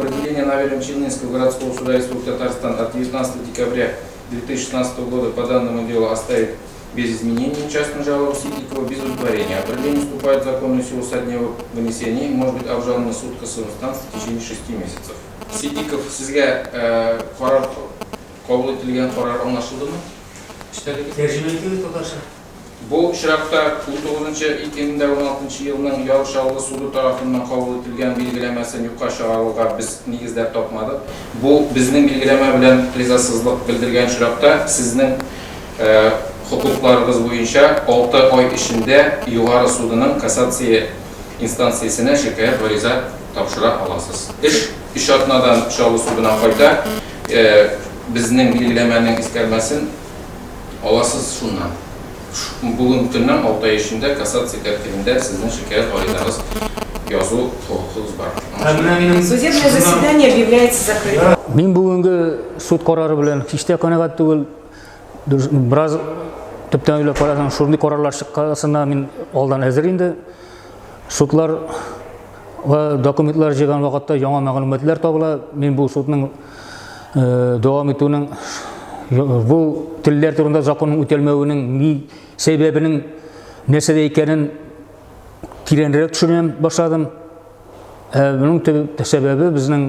Определение на Челнинского городского суда Республики Татарстан от 19 декабря 2016 года по данному делу оставить без изменений частную жалобу Ситникова без удовлетворения. Определение вступает в законную силу со дня его вынесения и может быть обжаловано в суд кассационной инстанции в течение 6 месяцев. Ситников, сезгә карар кабул ителгән карар аңлашылдымы? Эчтәлеге? Тәрҗемә итегез татарча. Бу очракта 19 2016 елның Яр Чаллы суды тарафыннан кабул ителгән билгеләмәсен юкка чыгаруга без нигезләр тапмадык. Бу безнең билгеләмә белән ризасызлык белдергән очракта сезнең хокукларыгыз буенча 6 ай эчендә Югары судының кассация инстанциясенә шикаять гариза тапшыра аласыз. Эш өч атнадан Чаллы судына кайта, безнең билгеләмәнең искәрмәсен Аласыз шуннан. Бүгенге көннән 6 ай эчендә кассация тәртибендә сезнең шикаять гаризагыз язу хокукыгыз бар. Һәм менә минем Судебное заседание объявляется закрытым. Мин бүгенге суд карары белән һич тә канәгать түгел. Бераз төптән уйлап карасаң, шундый карарлар чыккасына мин алдан әзер инде. Судлар документлар җыйган вакытта яңа мәгълүматлар табыла. Мин бу судның дәвам итүнең бу телләр турында законның үтәлмәвенең ни сәбәбенең нәрсәдә икәнен тирәнрәк төшенә башладым. Моның төп сәбәбе безнең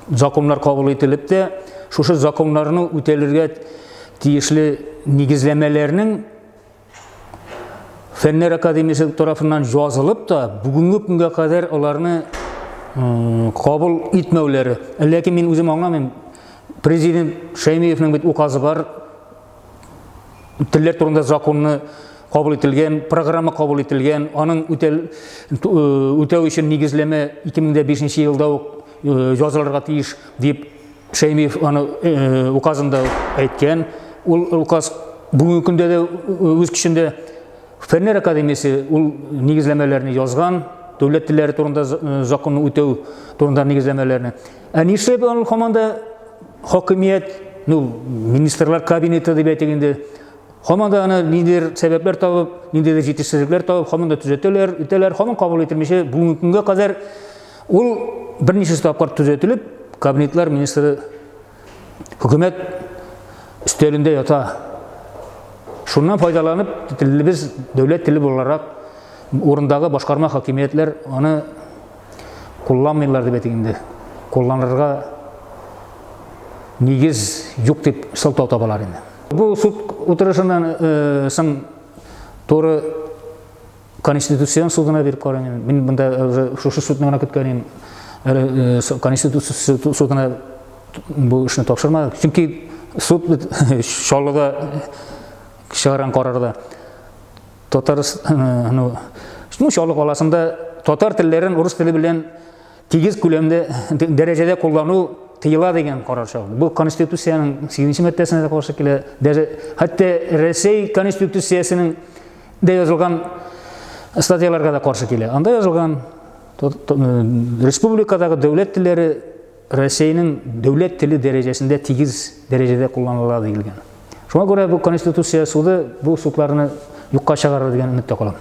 законнар кабул ителеп тә, шушы законнарны үтәлергә тиешле нигезләмәләрнең Фәннәр академиясе тарафыннан язылып та, бүгенге көнгә кадәр аларны кабул итмәүләре. Ләкин мин үзем аңламыйм. Президент Шәймиевның бит указы бар. Телләр турында законны кабул ителгән, программа кабул ителгән, аның үтәл, үтәү өчен нигезләмә 2005 елда ук язылырга тиеш дип Шәймиев аны указында әйткән. Ул указ бүгенге көндә дә үз көчендә. Фәннәр академиясе ул нигезләмәләрне язган, дәүләт телләре турында законны үтәү турында нигезләмәләрне. Ә нишләп ул һаман да хакимият, ну, министрлар кабинеты дип әйтик инде, һаман да аны ниндидер сәбәпләр табып, ниндидер җитешсезлекләр табып, һаман да төзәтәләр, итәләр, һаман кабул ителмичә бүгенге көнгә кадәр ул берничә тапкыр төзәтелеп, кабинетлар министры хөкүмәт өстәлендә ята. Шуннан файдаланып, телебез дәүләт теле буларак урындагы башкарма хакимиятләр аны кулланмыйлар дип әйтик инде. Кулланырга нигез юк дип сылтау табалар инде. Бу суд утырышыннан соң туры Конституцион судына биреп карыйм. Мин монда уже шушы судны гына көткән идем. Әле Конституция судына бу эшне тапшырмадык. Чөнки суд бит Чаллыда чыгарган карарда татар ну, ну Чаллы каласында татар телләрен урыс теле белән тигез күләмдә дәрәҗәдә куллану тыела дигән карар чыгарды. Бу Конституциянең 8 маддәсенә дә каршы килә. Даже хәтта Рәсәй Конституциясенең дә язылган статьяларга да каршы килә. Анда язылган республикадагы дәүләт телләре Рәсәйнең дәүләт теле дәрәҗәсендә тигез дәрәҗәдә кулланыла диелгән. Шуңа күрә бу Конституция суды бу судларны юкка чыгарыр дигән өметтә калам.